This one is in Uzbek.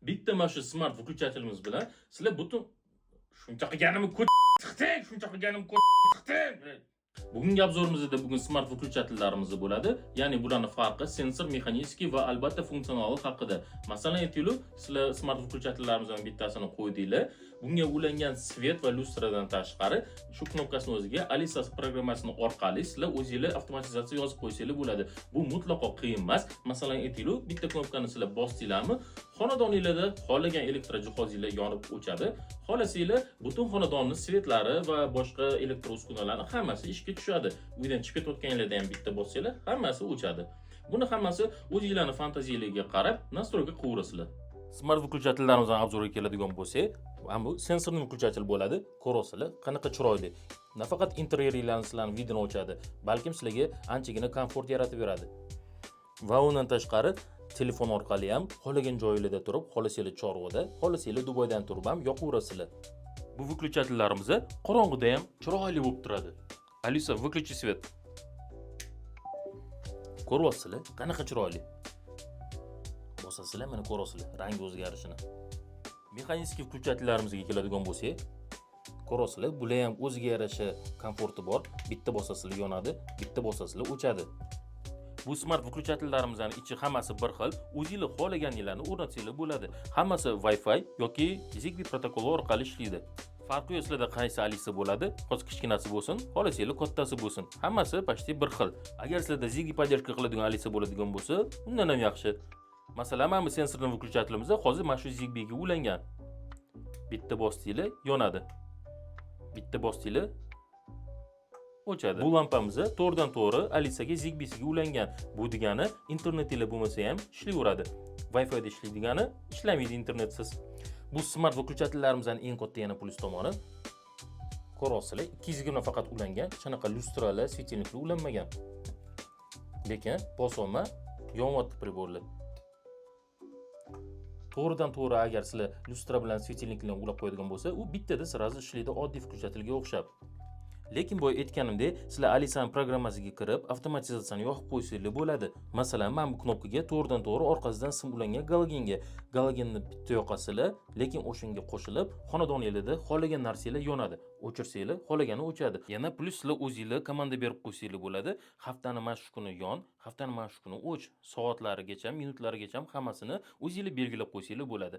Bitta mana shu smart выключатель imiz bilan sizlar butun shuncha qilganimni ko't chiqdi, shuncha qilganim ko't chiqdi. Bugungi обзор imizda bugun smart выключатель larimiz bo'ladi. Ya'ni bularning farqi, sensor, механический va albatta funksionali haqida. Masalan, aytaylik, sizlar smart выключатель larimizdan bittasini qo'ydinglar. Bunga ulangan свет va lyustradan tashqari shu knopkasini o'ziga Alisa programmasini orqali sizlar o'zinglar avtomatizatsiya yozib qo'ysanglar bo'ladi. Bu mutlaqo qiyin emas. Masalan, aytaylik, bitta knopkani sizlar bosdinglarmi, xonadoninglarda xohlagan elektr jihozinglar yonib o'chadi. Xohlasanglar, butun xonadonni свет lari va boshqa elektr uskunalari hammasi ishga tushadi. Uydan chiqib ketayotganinglarda ham bitta bossanglar, hammasi o'chadi. Buni hammasi o'zinglarning fantaziyalariga qarab настройка qilaverasizlar. Smart выключатель larimizdan обзор ga keladigan bo'lsak, mana bu сенсорный выключатель bo'ladi. Ko'rasizlar, qanaqa chiroyli. Nafaqat interyeringlarni, sizlarni вид ini ochadi, balkim sizlarga anchagina komfort yaratib beradi. Va undan tashqari telefon orqali ham xohlagan joyinglarda turib, xohlasanglar Chorvoqda, xohlasanglar Dubaydan turib ham yoqaverasizlar. Bu выключатель larimiz qorong'ida ham chiroyli bo'lib turadi. Alisa, выключи свет. Ko'ryapsizlar, qanaqa chiroyli. Bosasizlar, mana ko'rasizlar rang o'zgarishini. Механический выключатель larimizga keladigan bo'lsak, ko'rasizlar, bular ham o'ziga yarasha komforti bor. Bitta bosasizlar, yonadi, bitta bosasizlar, o'chadi. Bu smart выключатель larimizning ichi hammasi bir xil, o'zinglar xohlaganinglarni o'rnatsanglar bo'ladi. Hammasi Wi-Fi yoki Zigbee protokoli orqali ishlaydi. Farqi yo'q sizlarda qaysi Alisa bo'ladi, hozir kichkinasi bo'lsin, xohlasanglar kattasi bo'lsin. Hammasi почти bir xil. Agar sizlarda Zigbee поддержка qiladigan Alisa bo'ladigan bo'lsa, undan ham yaxshi. Masalan, mana bu сенсорный выключатель imiz hozir mana shu Zigbee'ga ulangan. Bitta bosdinglar, yonadi. Bitta bosdinglar, o'chadi. Bu lampamiz to'g'ridan to'g'ri Alisaga Zigbee'siga ulangan. Bu degani internetinglar bo'lmasa ham ishlayveradi. Wi-Fi'da ishlaydigani ishlamaydi internetsiz. Bu smart выключатель larimizning eng katta yana plyus tomoni, ko'ryapsizlar, 220 faqat ulangan, hech qanaqa lyustralar, светильник lar ulanmagan. Lekin bosolma yonyapti прибор lar. To'g'ridan to'g'ri agar sizlar lyustra bilan светильник bilan ulab qo'yadigan bo'lsa, u bittada сразу ishlaydi, oddiy включатель ga o'xshab. Lekin boya aytganimdek, sizlar Alisani programmasiga kirib, avtomatizatsiyani yoqib qo'ysanglar bo'ladi. Masalan, mana bu knopkaga to'g'ridan to'g'ri orqasidan sim ulangan galogenga, galogenni bitta yoqasizlar, lekin o'shanga qo'shilib, xonadoninglarda xohlagan narsanglar yonadi. O'chirsanglar, xohlagani o'chadi. Yana plyus sizlar o'zinglar komanda berib qo'ysanglar bo'ladi. Haftani mana shu kuni yon, haftani mana shu kuni o'ch, soatlarigacha, minutlarigacha hammasini o'zinglar belgilab qo'ysanglar bo'ladi.